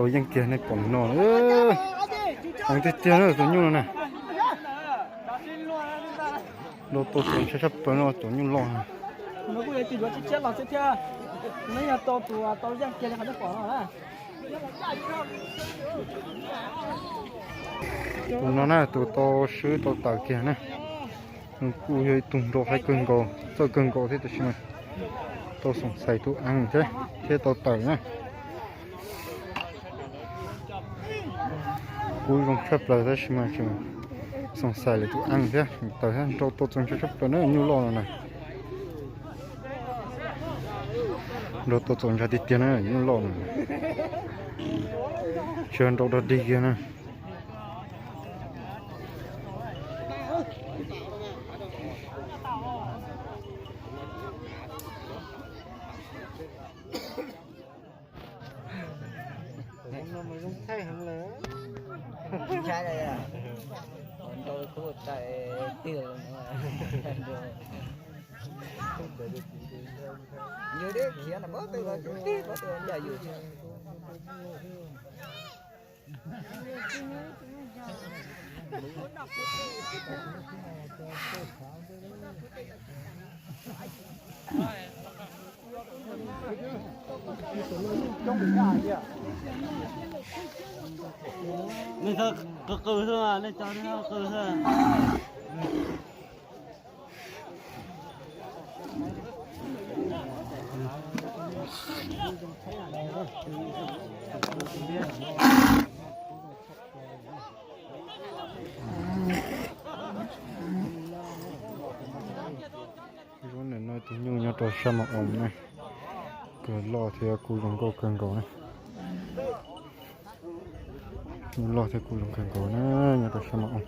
Tau yeej kiag nej pom no. Heev tiag tiag na tus nyuj no na. Nrau tau txaus ntshai tshaj plaws no cov nyuj loj na. Tus no na tus tau swb tau tawm kiag na. Kuj yog ib tug nrau haib kawg nkaus, txawj kawg nkaus thiab tab sis mas tau xoom xais tus eev thiab thiab tau tawm na. Kub zoo tshaj plaws tab sis mas tseem xoom xais lawv tus eev thiab tawm thiab. Nrau tau txaus ntshai tshaj plaws na nyuj loj no na. Nrau tau txaus ntshai tiag tiag na nyuj loj no. Tsis yog nrau dog dig kiag na. Ntshai lawm, nrau kuj tawm tiag lawm. Yus deb khiav na, pob tw los tib pob tw ncaim yus. Nej qw qw xwb, nej tso nej qw xwb. Zoo ntawm no tus nyuj nyob rau sab mas oo na, kawg loj thiab kuj zoo nkauj kawg nkaus na. Nyuj loj thiab kuj zoo kawg nkaus na, nyob rau sab mas oo.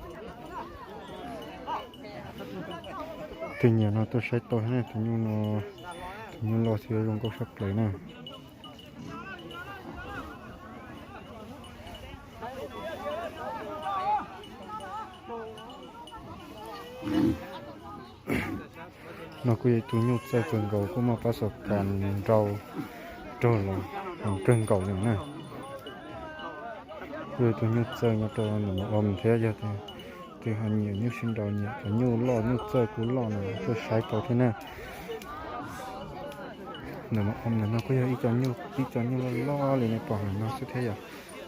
Tus nyiam no tuaj saib tau na, tus nyuj no, tus nyuj loj thiab zoo nkauj sab plaws na. No kuj yog tus nyuj txawj kawg nkaus, kuj muaj pab xos kas nrau raug los kawg nkaus li na. Kuj yog tus nyuj txawj nyob rau ntawm mas oo thiab, yog tus ho nyiam nyuj sib nrau, nyiam cov nyuj loj nyuj txawj kuj loj no tuaj saib tau thiab na. Ntawm mas oo ntawm no kuj yog ib co nyuj, ib co nyuj loj loj li nej pom ntawm no xwb thiab yom.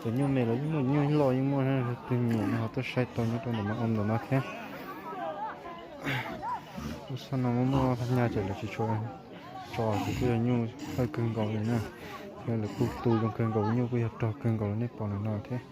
Cov nyuj me los yeej muaj, nyuj loj yeej muaj, tus nyiam no ho tuaj saib tau nyob rau ntawm mas oo ntawm no thiab. Lub sab no muaj muaj nyaj ces lawv tsis tshua tso, ces kuj yog nyuj txawj kawg nkaus li na. Thiab lawv kuj tu zoo kawg nkaus, nyuj kuj yog rog kawg nkaus li nej pom ntawm no thiab.